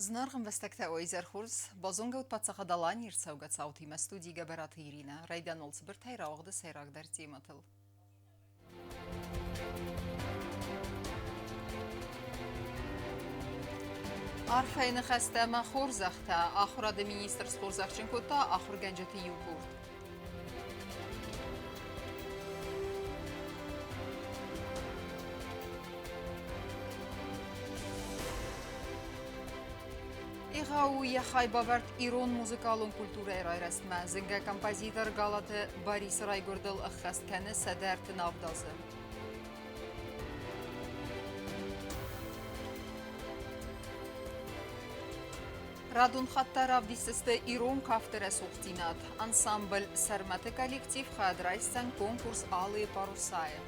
Зынаргъ ӕмбӕстӕгтӕ, уӕ изӕр хорз! Базонгӕ ут Паддзахад Аланийы ӕрцӕугӕ цаутимӕ студийы Гӕбӕраты Иринӕ. Райдиан уал цыбыртӕй рауагъды сӕйрагдӕр темӕтыл. Арфӕйы ныхӕстӕ ӕмӕ хорзӕхтӕ ахуырады министр схорзӕхджын кодта ахуыргӕнджыты иу къорд. Егъау у йӕ хайбавӕрд ирон музыкалон культурӕйы райрӕзтмӕ. Зынгӕ композитор Галаты Барисы райгуырдыл ӕххӕст кӕны 137 азы. Радон хатт та равдисдзысты ирон кафты рӕсугъддзинад. Ансамбль «Сӕрмӕты» коллектив хайад райсдзӕн конкурс «Алые паруса»-йы.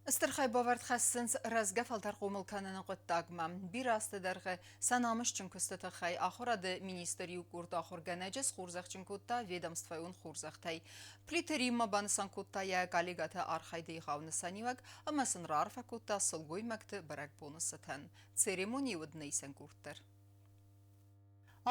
Стыр хайбавӕрд хӕссынц рӕзгӕ фӕлтӕр хъомыл кӕныны хъуыддагмӕ. Бирӕ азты дӕргъы сӕ намысджын куысты тыххӕй ахуырады министр иу къорд ахуыргӕнӕджы схорзӕхджын кодта ведомствӕйон хорзӕхтӕй. Плиты Риммӕ банысан кодта йӕ коллегӕты архайды егъау нысаниуӕг ӕмӕ сын раарфӕ кодта сылгоймӕгты бӕрӕгбоны цытӕн. Церемонийы уыд нӕ исӕн къорд дӕр.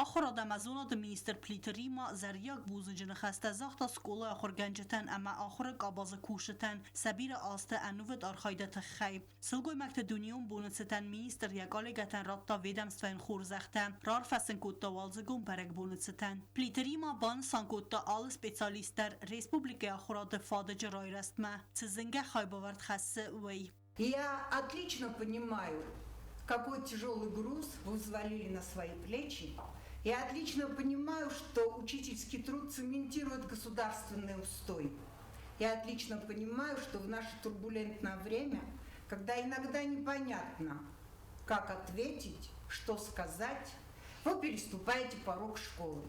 Ахуырад ӕмӕ зонады министр Плиты Римма зӕрдиаг бузныджы ныхӕстӕ загъта скъолайы ахуыргӕнджытӕн ӕмӕ ахуыры къабазы кусджытӕн сӕ бирӕ азты ӕнувыд архайды тыххӕй. Сылгоймӕгты дунеон боны цытӕн министр йӕ коллегӕтӕн радта ведомствӕйӕн хорзӕхтӕ, раарфӕ сын кодта уалдзыгон бӕрӕгбоны цытӕн. Плиты Римма банысан кодта алы специалист дӕр республикӕйы ахуырады фадыджы райрӕзтмӕ цы зынгӕ хайбавӕрд хӕссы, уый. Я отлично понимаю, какой тяжелый груз вы взвалили на свои плечи. Я отлично понимаю, что учительский труд цементирует государственный устой. Я отлично понимаю, что в наше турбулентное время, когда иногда непонятно, как ответить, что сказать, вы переступаете порог школы.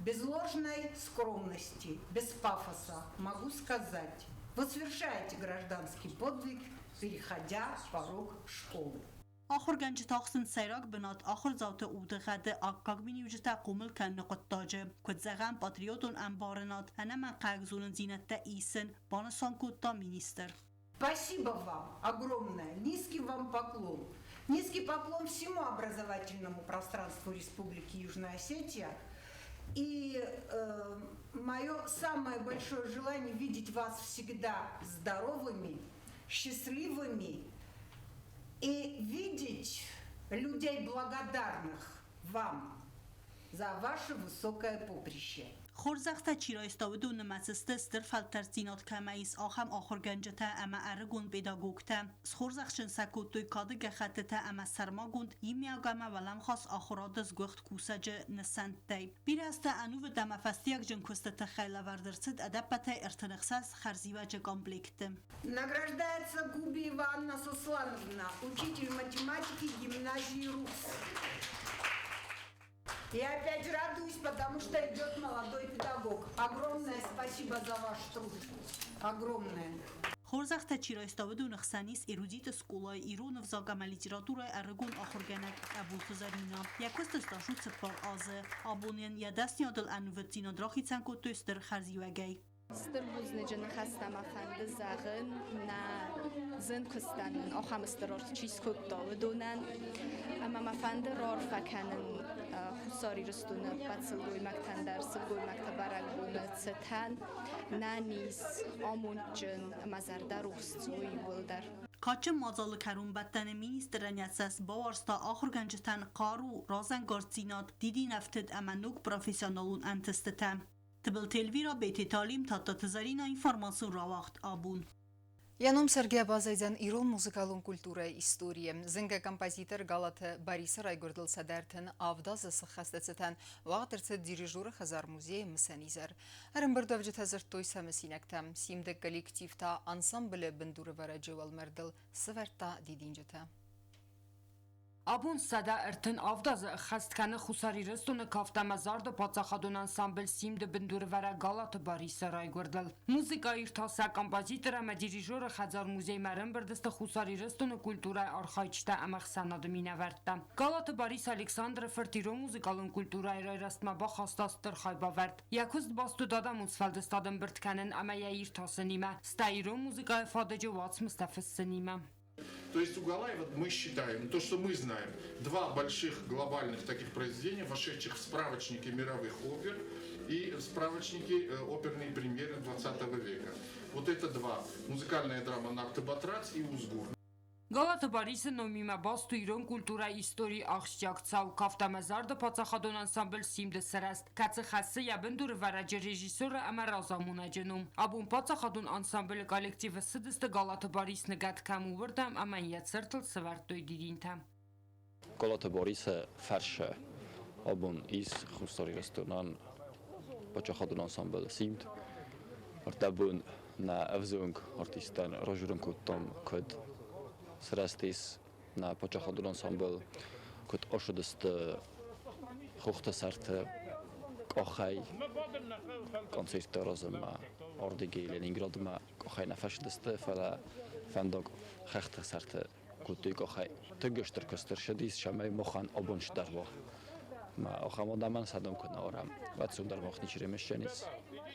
Без ложной скромности, без пафоса могу сказать, вы совершаете гражданский подвиг, переходя порог школы. Ахуыргӕнджытӕ ахсынц сӕйраг бынат ахуырдзауты удыгъӕды аккаг миниуджытӕ хъомыл кӕныны хъуыддаджы. Куыд зӕгъӕм, патриотон ӕмбарынад, ӕнӕмӕнгхъӕуӕг зонындзинӕдтӕ исын, банысан кодта министр. Спасибо вам огромное, низкий вам поклон. Низкий поклон всему образовательному пространству Республики Южная Осетия. И мое самое большое желание видеть вас всегда здоровыми, счастливыми и видеть людей благодарных вам за ваше высокое поприще. Хорзӕхтӕ чи райста, уыдон нымӕцы сты стыр фӕлтӕрддзинад кӕмӕ ис, ахӕм ахуыргӕнджытӕ ӕмӕ ӕрыгон педагогтӕ. Схорзӕхджын сӕ кодтой кады гӕххӕттытӕ ӕмӕ сӕрмагонд иумиаг ӕмӕ уӕлӕмхас ахуырады сгуыхт кусӕджы нысӕнттӕй. Бирӕ азтӕ ӕнувыд ӕмӕ фӕстиӕгджын куысты тыххӕй лӕвӕрд ӕрцыд ӕдӕппӕтӕй 36 хӕрзиуӕджы комплекты. Награждается Губиева Анна Сослановна, учитель математики гимназии РУС. Я опять радуюсь, потому что идет молодой педагог. Огромное спасибо за ваш труд. Огромное. Хорзӕхтӕ чи райста, уыдоны хсӕн ис Эрудиты скъолайы ирон ӕвзаг ӕмӕ литературӕйы ӕрыгон ахуыргӕнӕг Къӕбулты Зӕринӕ. Йӕ куысты стаж у 4 азы. Абон йын йӕ дӕсныйадыл ӕнувыддзинад рахицӕн кодтой стыр хӕрзиуӕгӕй. Стыр бузныджы ныхӕстӕ мӕ фӕнды зӕгъын нӕ зын куыстӕн нын ахӕм стыр аргъ чи скодта, уыдонӕн. Ӕмӕ мӕ фӕнды раарфӕ кӕнын Хуссар Ирыстоны ӕппӕт сылгоймӕгтӕн дӕр сылгоймӕгты бӕрӕгбоны цытӕн, нӕниз, амондджын ӕмӕ зӕрдӕрухс цу иууылдӕр. Кадджын мадзалы кӕронбӕттӕны министрӕн йӕ цӕст бауарзта ахуыргӕнджытӕн хъару, разӕнгарддзинад, дидинӕфтыд ӕмӕ ног профессионалон ӕнтыстытӕ. Тыбылты Эльвира, Бететы Алим, Тадтаты Зӕринӕ, информацион рауагъд абон. Йӕ ном цӕргӕ баззайдзӕн ирон музыкалон культурӕйы историйы. Зынгӕ композитор Галаты Барисы райгуырдыл 137 азы сыххӕсты цытӕн уагъд ӕрцыд дирижеры хӕдзар-музейы мысӕн изӕр. Ӕрӕмбырдуӕвджытӕ дзырдтой сӕ мысинӕгтӕ. Симды коллектив та ансамблы бындурӕвӕрӕджы уӕлмӕрдыл сӕвӕрдта дидинджытӕ. Абон 137 азы ӕххӕст кӕны Хуссар Ирыстоны кафт ӕмӕ зарды паддзахадон ансамбль «Симд-ы» бындурӕвӕрӕг Галаты Барисы райгуырдыл. Музыкӕиртасӕг, композитор ӕмӕ дирижеры хӕдзар-музеймӕ ӕрӕмбырд сты Хуссар Ирыстоны культурӕйы архайджытӕ ӕмӕ ӕхсӕнады минӕвӕрттӕ. Галаты Барис Александры фырт ирон музыкалон культурӕйы райрӕзтмӕ бахаста стыр хайбавӕрд. Йӕ куыст баст уыд адӕмон сфӕлдыстад ӕмбырд кӕнын ӕмӕ йӕ иртасынимӕ, стӕй ирон музыкӕйы фадыджы уацмыстӕ фыссынимӕ. То есть у Галаева мы считаем, то, что мы знаем, два больших глобальных таких произведения, вошедших в справочники мировых опер и в справочники оперные премьеры 20 века. Вот это два. Музыкальная драма «Нарты Батрадз» и «Узгур». Галаты Барисы номимӕ баст у ирон культурӕйы историйы ахсджиаг цау кафт ӕмӕ зарды паддзахадон ансамбль «Симд-ы сырӕзт», кӕцы хӕссы йӕ бындурӕвӕрӕджы режиссеры ӕмӕ разамонӕджы ном. Абон паддзахадон ансамблы коллективы цыдысты Галаты Барис ныгӕд кӕм у, уырдӕм ӕмӕ йӕ цыртыл сӕвӕрдтой дидинтӕ. Галаты Борисы фӕрсы абон ис Хуссар Ирыстонӕн паддзахадон ансамбль «Симд». Ӕрдӕбон нӕ ӕвзонг артисттӕн разурын кодтам, куыд сырӕзтис нӕ паддзахадон ансамбль, куыд ӕрцыдысты хохты сӕрты къахӕй концерттӕ аразынмӕ, ардыгӕй Ленинградмӕ къахӕй нӕ фӕцыдысты, фӕлӕ фӕндаг хӕхты сӕрты кодтой къахӕй. Тынг стыр куыст ӕрцыдис, цӕмӕй махӕн абон стӕр уа. Мӕ ахӕм адӕмӕн сӕ дон куы нӕ арӕм, уӕд сыл дӕр мах ничи ремесченец.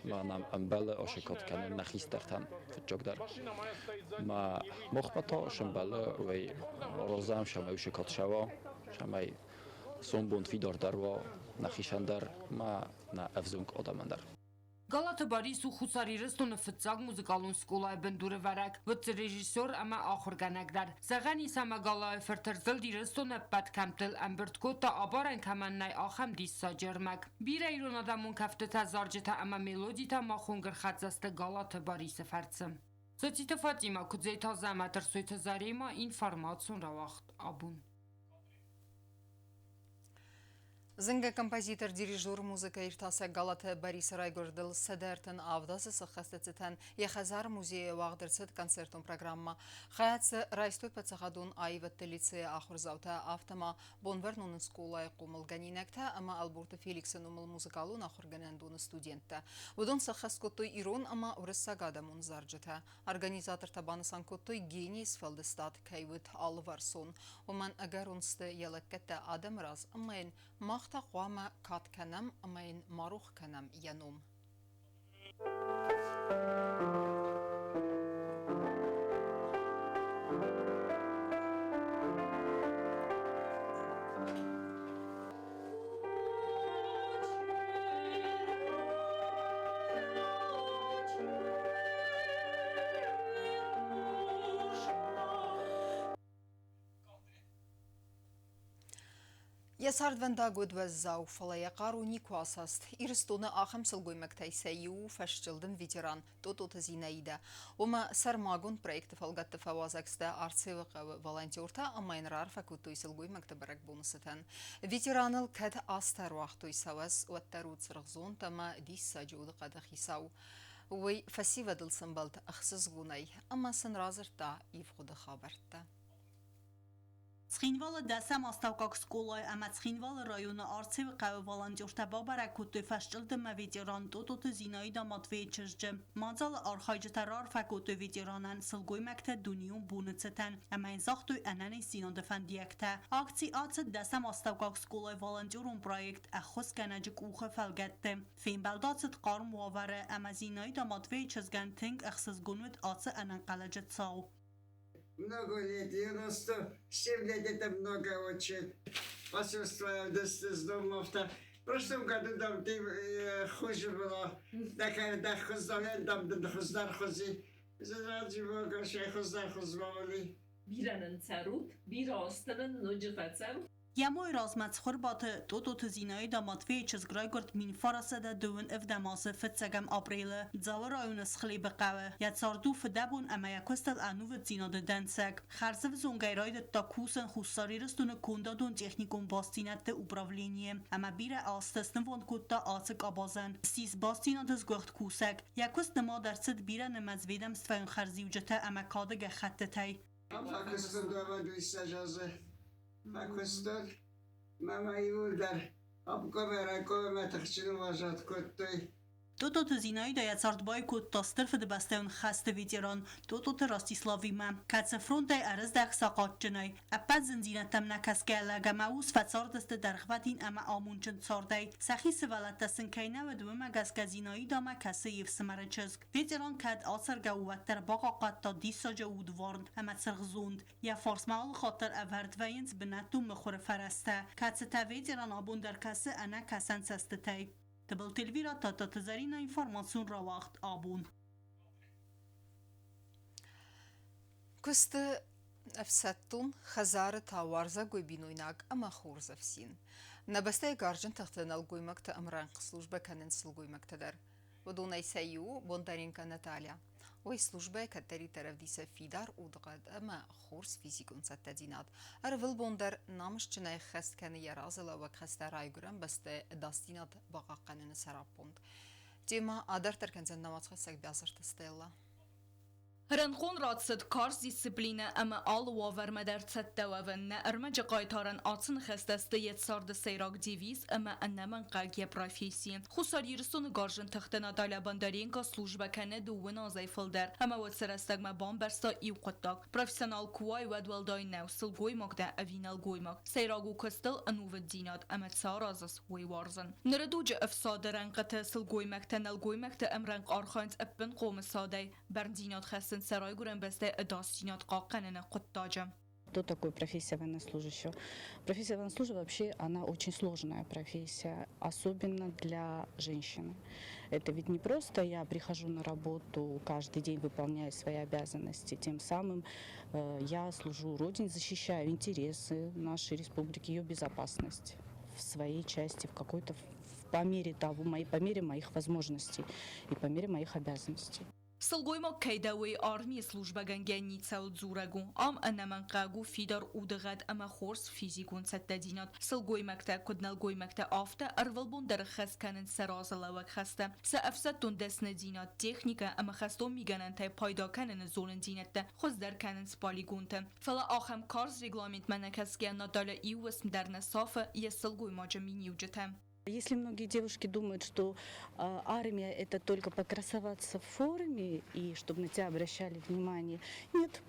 Мӕ нӕм ӕмбӕлы ошикот кӕнын нӕ хистӕртӕн фыццагдӕр. Мӕ махмӕ та сӕмбӕлы уый розӕм, цӕмӕй ошикот сӕуа, цӕмӕй сомбон фидардӕр уа нӕхицӕн дӕр ӕмӕ нӕ ӕвзонг адӕмӕн дӕр. Галаты Барис у Хуссар Ирыстоны фыццаг музыкалон скъолайы бындурӕвӕрӕг, режиссер ӕмӕ ахуыргӕнӕг дӕр. Зӕгъӕн ис, ӕмӕ Галайы фырт ӕрзылд Ирыстоны ӕппӕт кӕмттыл, ӕмбырд кодта абарӕн кӕмӕн нӕй, ахӕм диссаджы ӕрмӕг. Бирӕ ирон адӕмон кӕфтытӕ, зарджытӕ ӕмӕ мелодитӕ махонгы ӕрхӕццӕ сты Галаты Барисы фӕрцы. Цоциты Фатимӕ, Куыдзеты Азӕмӕт, Ӕрсойты Заремӕ, информацион рауагъд абон. Зынгӕ композитор, дирижер, музыкӕиртасӕг Галаты Борисы райгуырдыл 137 азы сӕххӕсты цытӕн йӕ хӕдзары музейы уагъд ӕрцыд концертон программӕ. Хайад дзы райстой паддзахадон аивӕдты лицейы ахуырдзаутӕ, афтӕ ма Бонвӕрноны скъолайы хъомылгӕнинӕгтӕ ӕмӕ Ӕлборты Феликсы номыл музыкалон ахуыргӕнӕндоны студенттӕ. Уыдон сӕххӕст кодтой ирон ӕмӕ уырыссаг адӕмон зарджытӕ. Организатортӕ банысан кодтой, генийы сфӕлдыстад кӕй уыд алыварсон. Уымӕн ӕгӕрон сты йӕ лӕггӕдтӕ адӕмы раз ӕмӕ йын мах та хъуамӕ кад кӕнӕм ӕмӕ йын ма рох кӕнӕм йӕ ном. Йӕ цардвӕндаг уыд уӕззау, фӕлӕ йӕ хъару никуы асаст. Ирыстоны ахӕм сылгоймӕгтӕй сӕ иу у фӕсчъылдым ветеран Тъотъоты Зинаидӕ. Уымӕ сӕрмагонд проекты фӕлгӕтты фӕуазӕг сты Арцеуы хъӕуы волонтертӕ ӕмӕ йын раарфӕ кодтой сылгоймӕгты бӕрӕгбоны цытӕн. Ветераныл кӕд азтӕ ӕруагътой сӕ уӕз, уӕддӕр у цыргъзонд ӕмӕ диссаджы удыхъӕды хицау. Уый фӕсивӕдыл сӕмбӕлд ӕхсызгонӕй ӕмӕ сын радзырдта ивгъуыды хабӕрттӕ. Цхинвалы дӕсӕм астӕуккаг скъолайы ӕмӕ Цхинвалы районы Арцеуы хъӕуы волонтертӕ бабӕрӕг кодтой фӕсчъылдыммӕ ветеран Тъотъоты Зинаида Матвейы чызджы. Мадзалы архайджытӕ раарфӕ кодтой ветеранӕн сылгоймӕгтӕ дунеон боны цытӕн ӕмӕ йын загътой ӕнӕниздзинады фӕндиӕгтӕ. Акци ацыд дӕсӕм астӕуккаг скъолайы волонтерон проект Ӕххуысгӕнӕджы къухы фӕлгӕтты. Фембӕлд ацыд хъарм уавӕры ӕмӕ Зинаида Матвейы чызгӕн тынг ӕхсызгон уыд ацы ӕнӕнхъӕлӕджы цау. Много лет, 97 лет это много очень. Почувствовала с домов-то. В прошлом году там ты хуже было. Такая да хуздален там да хуздар хузи. Ради Бога, шей хуздар хузмавали. Бирӕ нын цӕрут, бирӕ азты нын ноджы фӕцӕрут. Йӕ мой размӕ Цхуырбаты Тъотъоты Зинаида Матвейы чызг райгуырд 1927 азы фыццӕгӕм апрелы Дзауы районы Схлебы хъӕуы. Йӕ цард у фыдӕбон ӕмӕ йӕ куыстыл ӕнувыддзинады дӕнцӕг. Хӕрзӕвзонгӕй райдыдта кусын Хуссар Ирыстоны кондадон-техникон бастдзинӕдты управленийы ӕмӕ бирӕ азты снывонд кодта ацы къабазӕн. Ссис бастдзинады сгуыхт кусӕг. Йӕ куыст нымад ӕрцыд бирӕнымӕц ведомствӕйон хӕрзиуджытӕ ӕмӕ кады гӕххӕттытӕй. Фӕкуыстон дӕ 200 азы. Фӕкуыстон, мӕ мӕ иуылдӕр обкомӕй райкоммӕ тыхджын уазӕг кодтой. Тототы Зинаидӕ йӕ цард байкодта Стыр Фыдыбӕстӕйон хӕсты ветеран Тототы Ростиславимӕ, кӕцы фронтӕй ӕрыздӕхт сахъатджынӕй. Ӕппӕт зындзинӕдтӕм нӕ кӕсгӕ лӕг ӕмӕ ус фӕцардысты дӕргъвӕтин ӕмӕ амондджын цардӕй. Сӕхи сывӕллӕттӕ сын кӕй нӕ уыд, уымӕ гӕсгӕ Зинаидӕмӕ кӕсы йе фсымӕры чызг. Ветеран кӕд ацӕргӕ у, уӕддӕр бахъахъхъӕдта диссаджы удварн ӕмӕ цыргъзонд. Йӕ фарсмӕ алыхатт дӕр ӕвӕрд вӕййынц бынӕттон мыхуыры фӕрӕзтӕ, кӕцытӕ ветеран абон дӕр кӕсы ӕнӕкӕсӕн цӕстытӕй. Тыбылты Эльвира, Тадтаты Зӕринӕ, информацион рауагъд абон. Куысты ӕфсӕддон хӕдзары та уарзӕгой бинойнаг ӕмӕ хорз ӕфсин. Нӕ бӕстӕйы гарзджын тыхты нӕлгоймӕгты ӕмрӕнхъ службӕ кӕнынц сылгоймӕгтӕ дӕр. Уыдонӕй сӕ иу Бондаренко Наталья. Уый службӕйы кӕддӕриддӕр ӕвдисы фидар удыхъӕд ӕмӕ хорз физикон цӕттӕдзинад. Ӕрвылбон дӕр намысджынӕй хӕст кӕны йӕ разылӕууӕг хӕстӕ райгуырӕн бӕстӕйы ӕдасдзинад бахъахъхъӕныны сӕраппонд. Темӕ адарддӕр кӕндзӕн нӕ уацхӕссӕг Биазырты Стелла. Рӕнхъон рацыд карз дисциплинӕ ӕмӕ алы уавӕрмӕ дӕр цӕттӕ уӕвын нӕ ӕрмӕджы хъайтарӕн ацы ныхӕстӕ сты йӕ царды сӕйраг девиз ӕмӕ ӕнӕмӕнгхъӕугӕ йӕ професси. Хуссар Ирыстоны гарзджын тыхты Наталья Бондаренко службӕ кӕны дыууын азӕй фылдӕр ӕмӕ уӕд цы рӕстӕгмӕ бамбӕрста иу хъуыддаг: профессионал куы уай, уӕд уӕлдай нӕу, сылгоймаг дӕ ӕви нӕлгоймаг. Сӕйраг у куыстыл ӕнувыддзинад ӕмӕ цы аразыс, уый уарзын. Ныры дуджы ӕфсады рӕнхъыты сылгоймӕгтӕ нӕлгоймӕгты ӕмрӕнхъ архайынц ӕппынхъомысадӕй, бӕрндзинад хӕссын сӕ райгуырӕн бӕстӕйы ӕдасдзинад хъахъхъӕныны хъуыддаджы. Кто такой профессия военнослужащего? Профессия военнослужащего вообще, она очень сложная профессия, особенно для женщины. Это ведь не просто я прихожу на работу, каждый день выполняю свои обязанности, тем самым я служу Родине, защищаю интересы нашей республики, ее безопасность в своей части, в какой-то по мере того, по мере моих возможностей и по мере моих обязанностей. Сылгоймаг кӕй дӕ, уый армийы службӕгӕнгӕ ницӕуыл дзурӕг у. Ам ӕнӕмӕнгхъӕуӕг у фидар удыгъӕд ӕмӕ хорз физикон цӕттӕдзинад. Сылгоймӕгтӕ, куыд нӕлгоймӕгтӕ, афтӕ ӕрвылбон дӕр хӕс кӕнынц сӕ разылӕууӕг хӕстӕ. Сӕ ӕфсӕддон дӕсныдзинад, техникӕ ӕмӕ хӕстон мигӕнӕнтӕй пайда кӕныны зонындзинӕдтӕ хуыздӕр кӕнынц полигонты. Фӕлӕ ахӕм карз регламентмӕ нӕ кӕсгӕ Наталья иу уысм дӕр нӕ сафы йӕ сылгоймаджы миниуджытӕ. Если многие девушки думают, что армия это только покрасоваться в форме и чтобы на тебя обращали внимание, нет.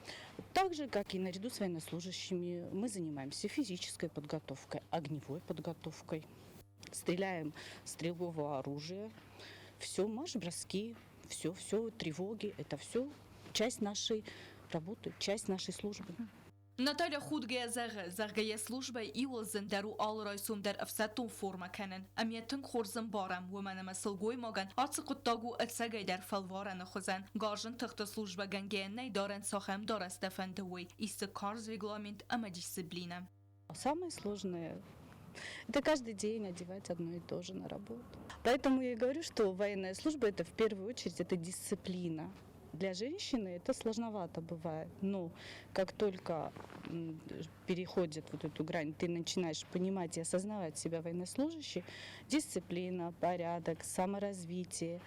Так же, как и наряду с военнослужащими, мы занимаемся физической подготовкой, огневой подготовкой, стреляем стрелкового оружия, все, марш-броски, все, все, тревоги, это все часть нашей работы, часть нашей службы. Наталья худгӕйӕ зӕгъы, зӕгъгӕ йӕ службӕйы иууыл зындӕр у алы райсом дӕр ӕфсӕддон формӕ кӕнын. Ӕмӕ йӕ тынг хорз ӕмбарӕм, уымӕн ӕмӕ сылгоймагӕн ацы хъуыддаг у ӕцӕгӕйдӕр фӕлварӕны хуызӕн. Гарзджын тыхты службӕгӕнгӕйӕ нӕй дарӕн цахӕм дарӕстӕ фӕнды, уый. Ис дзы карз регламент ӕмӕ дисциплинӕ. Самое сложное – это каждый день одевать одно и то же на работу. Поэтому я и говорю, что военная служба – это в первую очередь это дисциплина. Для женщины это сложновато бывает, но как только переходит вот эту грань, ты начинаешь понимать и осознавать себя военнослужащей, дисциплина, порядок, саморазвитие,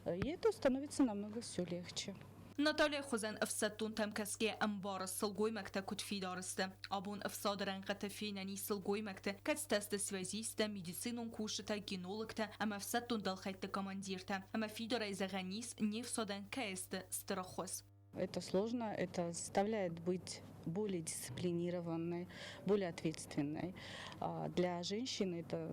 и это становится намного все легче. Наталья хуызӕн ӕфсӕддонтӕм кӕсгӕ ӕмбары сылгоймӕгтӕ куыд фидар сты. Абон ӕфсады рӕнхъыты фенӕн ис сылгоймӕгты, кӕцытӕ сты связисттӕ, медицинон кусджытӕ, кинологтӕ ӕмӕ ӕфсӕддон дӕлхӕйтты командиртӕ. Ӕмӕ фидарӕй зӕгъӕн ис, не фсадӕн кӕй сты стыр ӕххуыс. Это сложно, это заставляет быть более дисциплинированной, более ответственной. А для женщины это,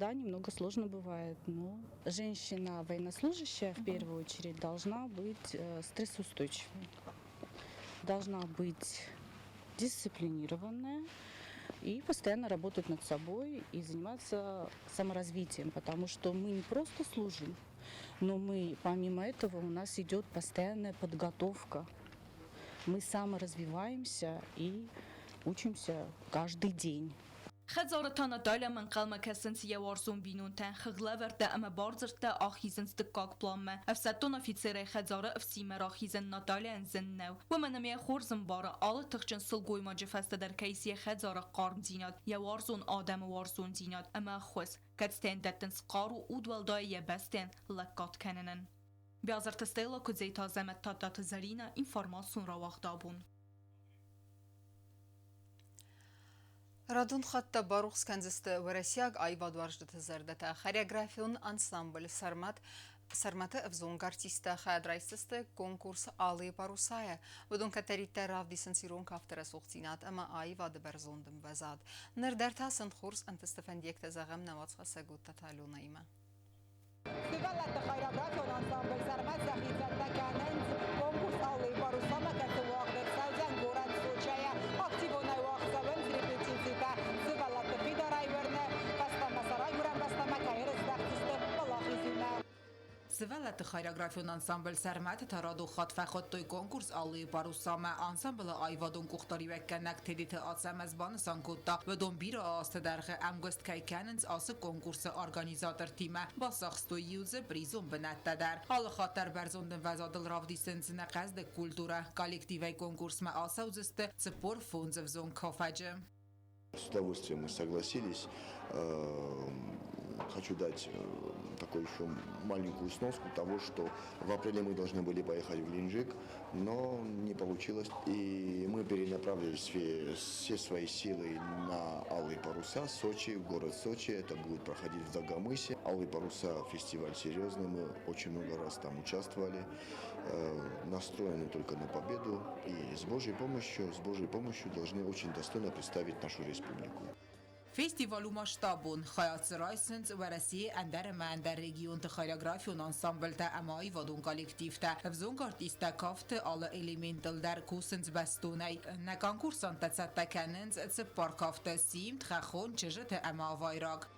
да, немного сложно бывает, но женщина военнослужащая в первую очередь должна быть стрессоустойчивой, должна быть дисциплинированная и постоянно работать над собой и заниматься саморазвитием, потому что мы не просто служим, но мы, помимо этого, у нас идет постоянная подготовка. Мы саморазвиваемся и учимся каждый день. Хӕдзары та Натальямӕ ӕнхъӕлмӕ кӕсынц йӕ уарзон бинонтӕ, хыгълӕвӕрдтӕ ӕмӕ бардзырдтӕ ахизынц дыккаг планмӕ. Ӕфсӕддон афицерӕй хӕдзары ӕфсинмӕ рахизын Натальяйӕн зын нӕу. Уымӕн ӕмӕ йӕ хорз ӕмбары, алы тыхджын сылгоймаджы фӕстӕдӕр кӕй ис йӕ хӕдзары хъармдзинад, йӕ уарзон адӕмы уарзондзинад ӕмӕ ӕххуыс, кӕцытӕ йын дӕттынц хъару удуӕлдай йӕ бӕстӕйӕн лӕггад кӕнынӕн. Биазырты Стелла, Куыдзеты Азӕмӕт, Тадтаты Зӕринӕ, информацион рауагъд абон. Радон хатт та барухс кӕндзысты уӕрӕсейаг аивадуарзджыты зӕрдӕтӕ. Хореографион ансамбль «Сармат» Сарматы ӕвзонг артисттӕ хайад райсдзысты конкурс «Алые паруса-йӕ». Уыдон кӕддӕриддӕр равдисынц ирон кафты рӕсугъддзинад ӕмӕ аивады бӕрзонд ӕмвӕзад. Ныр дӕр та сын хорз ӕнтысты фӕндиӕгтӕ зӕгъӕм нӕ уацхӕссӕг Уыдтаты Аленӕимӕ. Сывӕллӕтты хореографион ансамбль «Сармат» сӕхи цӕттӕ кӕнынц конкурс «Алые паруса»-мӕ, кӕцы уагъд ӕрцӕудзӕн горӕт Сочӕйӕ. Активонӕй уагъд цӕуынц репетицитӕ. Сывӕллӕтты фидарӕй уырны, фӕстӕмӕ сӕ райгуырӕн бӕстӕмӕ кӕй ӕрыздӕхдзысты уӕлахизимӕ. Сывӕллӕтты хореографион ансамбль «Сӕрмӕт» та радон хатт фӕхуыдтой конкурс «Алые паруса»-мӕ. Ансамблы аивадон къухдариуӕггӕнӕг Тедеты Ацӕмӕз банысан кодта, уыдон бирӕ азты дӕргъы ӕмгуыст кӕй кӕнынц ацы конкурсы организатортимӕ. Бацахстой иу дзы призон бынӕттӕ дӕр. Алы хатт дӕр бӕрзонд ӕмвӕзадыл равдисынц нӕ хъӕздыг культурӕ. Коллективӕй конкурсмӕ ацӕудзысты 45 ӕвзонг кафӕджы. С удовольствием мы согласились. Хочу дать такую еще маленькую сноску того, что в апреле мы должны были поехать в Геленджик, но не получилось. И мы перенаправили все свои силы на Алые паруса, Сочи, в город Сочи. Это будет проходить в Дагомысе. Алые паруса фестиваль серьезный, мы очень много раз там участвовали. Настроены только на победу. И с Божьей помощью должны очень достойно представить нашу республику. Фестивалы масштабон хайад дзы райсынц Уӕрӕсейы ӕндӕр ӕмӕ ӕндӕр регионты хореографион ансамблтӕ ӕмӕ аивадон коллективтӕ. Ӕвзонг артисттӕ кафты алы элементыл дӕр кусынц бӕстонӕй. Нӕ конкурсанттӕ цӕттӕ кӕнынц цыппар кафты: симд, хӕххон, чызджыты ӕмӕ авайраг.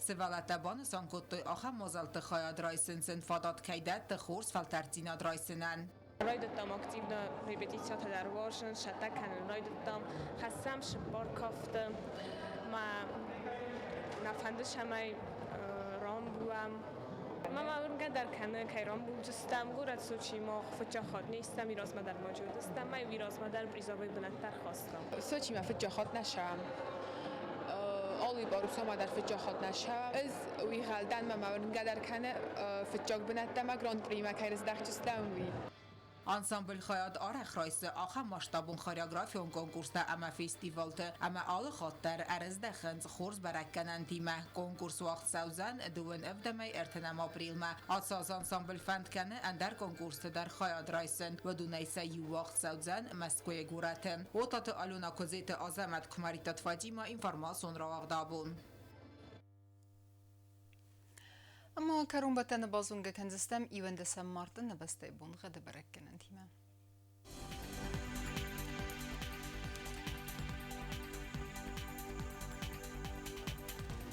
Сывӕллӕттӕ банысан кодтой, ахӕм мадзӕлтты хайад райсын сын фадат кӕй дӕтты хорз фӕлтӕрддзинад райсынӕн. Райдыдтам активно репетицитӕ дӕр уарзын, цӕттӕ кӕнын райдыдтам. Хӕссӕм цыппар кафты. Мӕ нӕ фӕнды, цӕмӕй рамбулӕм. Мӕ ма уырнгӕ дӕр кӕны, кӕй рамбулдзыстӕм. Горӕт Сочийы мах фыццаг хатт не стӕм, уый размӕ дӕр ма уыдыстӕм, ӕмӕ уый размӕ дӕр призовой бынӕттӕ ӕрхастам. Сочимӕ фыццаг хатт нӕ цӕуӕм. Алые паруса-мӕ дӕр фыццаг хатт нӕ цӕуӕм. Ӕз уый ӕнхъӕл дӕн, мӕ уырнгӕ дӕр кӕны, фыццаг бынӕттӕ ӕмӕ гран-примӕ кӕй рыздӕхдзыстӕм, уый. Ансамбль хайад арӕх райсы ахӕм масштабон хореографион конкурстӕ ӕмӕ фестивалты, ӕмӕ алы хатт дӕр ӕрыздӕхынц хорз бӕрӕггӕнӕнтимӕ. Конкурс уагъд цӕудзӕн 27-ӕй 30 апрелмӕ. Ацы аз ансамбль фӕнд кӕны ӕндӕр конкурсты дӕр хайад райсын. Уыдонӕй сӕ иу уагъд цӕудзӕн Мӕскуыйы горӕты. Отаты Алена, Куыдзеты Азӕмӕт, Куымӕридтаты Фатима, информацион рауагъд «Абон». Ӕмӕ кӕронбӕттӕны базонгӕ кӕндзыстӕм 11 марты нӕ бӕстӕйы боныгъӕды бӕрӕггӕнӕнтимӕ.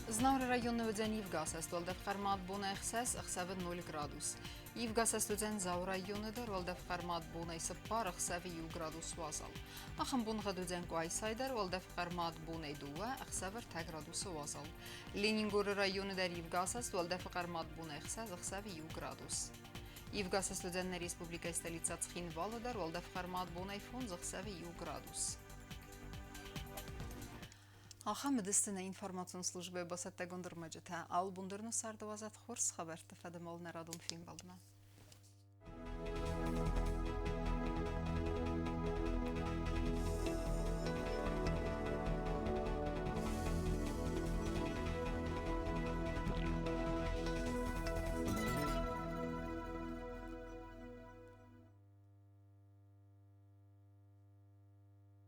Знауыры районы уыдзӕн ивгӕ уӕлдӕф хъӕрмад бонӕй 6, ӕхсӕвы 0 градус. Ивгӕ уыдзӕн Дзауы районы дӕр, уӕлдӕф хъӕрмад бонӕй 4, ӕхсӕвы 1 градус уазал. Ахӕм боныгъӕд уыдзӕн Къуайсайы дӕр, уӕлдӕф хъӕрмад бонӕй 2, ӕхсӕвы 3 градусы уазал. Ленингоры районы дӕр ивгӕ уӕлдӕфы хъӕрмад бонӕй 6, ӕхсӕвы 1 градус. Ивгӕ уыдзӕн нӕ республикӕйы столицӕ Цхинвалы дӕр, уӕлдӕф хъӕрмад бонӕй 5, ӕхсӕвы 1 градус. Ахӕм уыдысты нӕ информацион службӕйы бацӕттӕгонд ӕрмӕджытӕ. Алы бон дӕр нӕ царды уадзӕд хорз хабӕртты фӕдыл нӕ радон фембӕлдмӕ.